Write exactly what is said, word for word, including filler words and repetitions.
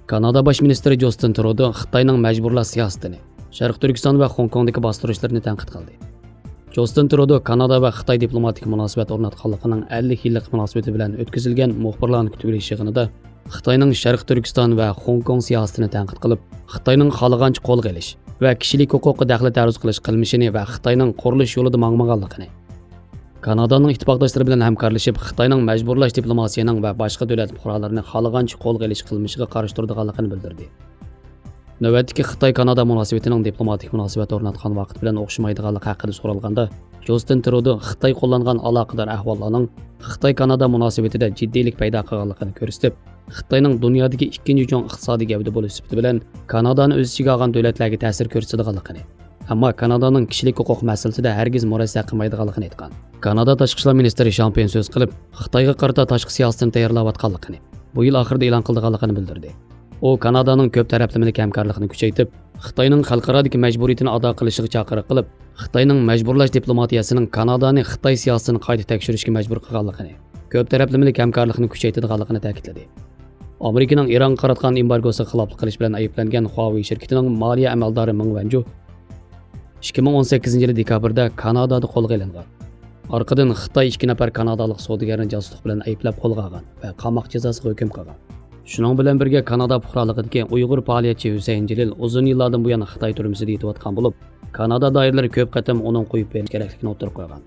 كانادا باش مىنىستىرى جۇستىن ترۇدو خىتاينىڭ مەجبۇرلاش سىياسىتىنى، شەرقىي تۈركىستان ۋە خوڭكوڭدىكى باستۇرۇشلىرىنى تەنقىد قىلدى. جۇستىن ترۇدو كانادا ۋە خىتاي دىپلوماتىك مۇناسىۋەت ئورناتقانلىقىنىڭ ئەللىك يىللىق مۇناسىۋىتى بىلەن ئۆتكۈزۈلگەن مۇخبىرلارنى كۈتۈۋېلىش يىغىنىدا خىتاينىڭ شەرقىي تۈركىستان ۋە خوڭكوڭ سىياسىتىنى تەنقىد قىلىپ، خىتاينىڭ خالىغانچە قولغا ئېلىش ۋە كىشىلىك ھوقۇققا دەخلى تەرۇز قىلىش قىلمىشىنى ۋە خىتاينىڭ قۇرۇلۇش يولىدا ماڭمىغانلىقىنى، كانادانىڭ ئىتتىپاقداشلىرى بىلەن ھەمكارلىشىپ، خىتاينىڭ مەجبۇرلاش دىپلوماتىيەنىڭ ۋە باشقا دۆلەت پۇقرالىرىنى خالىغانچە قولغا ئېلىش قىلمىشىغا قارشى تۇرىدىغانلىقىنى بىلدۈردى. نۆۋەتتىكى خىتاي-كانادا مۇناسىۋىتىنىڭ دىپلوماتىك مۇناسىۋەت ئورناتقان ۋاقىت بىلەن ئوخشىمايدىغانلىقى ھەققىدە سورالغاندا، جۇستىن ترۇدو خىتاي قوللانغان ئالاقىدار ئەھۋاللارنىڭ خىتاي-كانادا مۇناسىۋىتىدە جىددىيلىك پەيدا قىلغانلىقىنى كۆرسىتىپ، خىتاينىڭ دۇنيادىكى ئىككىنچى چوڭ ئىقتىسادىي گەۋدە بولۇش سۈپىتى بىلەن كانادانى ئۆز ئىچىگە ئالغان دۆلەتلەرگە تەسىر كۆرسىتىدىغانلىقىنى، ئەمما كانادانىڭ كىشىلىك ھوقۇق مەسىلىسىدە ھەرگىز مۇرەسسە قىلمايدىغانلىقىنى ئېيتقان. كانادا تاشقى ئىشلار مىنىستىرى شامپېن سۆز قىلىپ، خىتايغا قارىتا تاشقى سىياسىتىنى تەييارلاۋاتقانلىقىنى، بۇ يىل ئاخىرىدا ئېلان قىلىدىغانلىقىنى بىلدۈردى. ئۇ كانادانىڭ كۆپ تەرەپلىمىلىك ھەمكارلىقىنى كۈچەيتىپ، خىتاينىڭ خەلقئارادىكى مەجبۇرىيىتىنى ئادا قىلىشىغا چاقىرىق قىلىپ، خىتاينىڭ مەجبۇرلاش دىپلوماتىيەسىنىڭ كانادانى خىتاي سىياسىتىنى قايتا تەكشۈرۈشكە مەجبۇر قىلغانلىقىنى، كۆپ تەرەپلىمىلىك ھەمكارلىقنى كۈچەيتىدىغانلىقىنى تەكىتلىدى. ئامېرىكىنىڭ ئىرانغا قاراتقان ئېمبارگوسىغا خىلاپلىق قىلىش بىلەن ئەيىبلەنگەن خۇاۋېي شىركىتىنىڭ مالىيە ئەمەلدارى مېڭ ۋەنجۇ ئىككى مىڭ ئون سەككىزىنچى يىلى دېكابىردا كانادادا قولغا ئېلىنغان. ئارقىدىن خىتاي ئىككى نەپەر كانادالىق سودىگەرنى جاسۇسلۇق بىلەن ئەيىبلەپ قولغا ئالغان ۋە قاماق جازاسىغا ھۆكۈم قىلغان. شۇنىڭ بىلەن بىرگە، كانادا پۇقرالىقىدىكى ئۇيغۇر پائالىيەتچى ھۈسەيىن جېلىل ئۇزۇن يىللاردىن بۇيان خىتاي تۈرمىسىدە يېتىۋاتقان بولۇپ، كانادا دائىرىلىرى كۆپ قېتىم ئۇنىڭ قويۇپ بېرىش كېرەكلىكىنى ئوتتۇرىغا قويغان.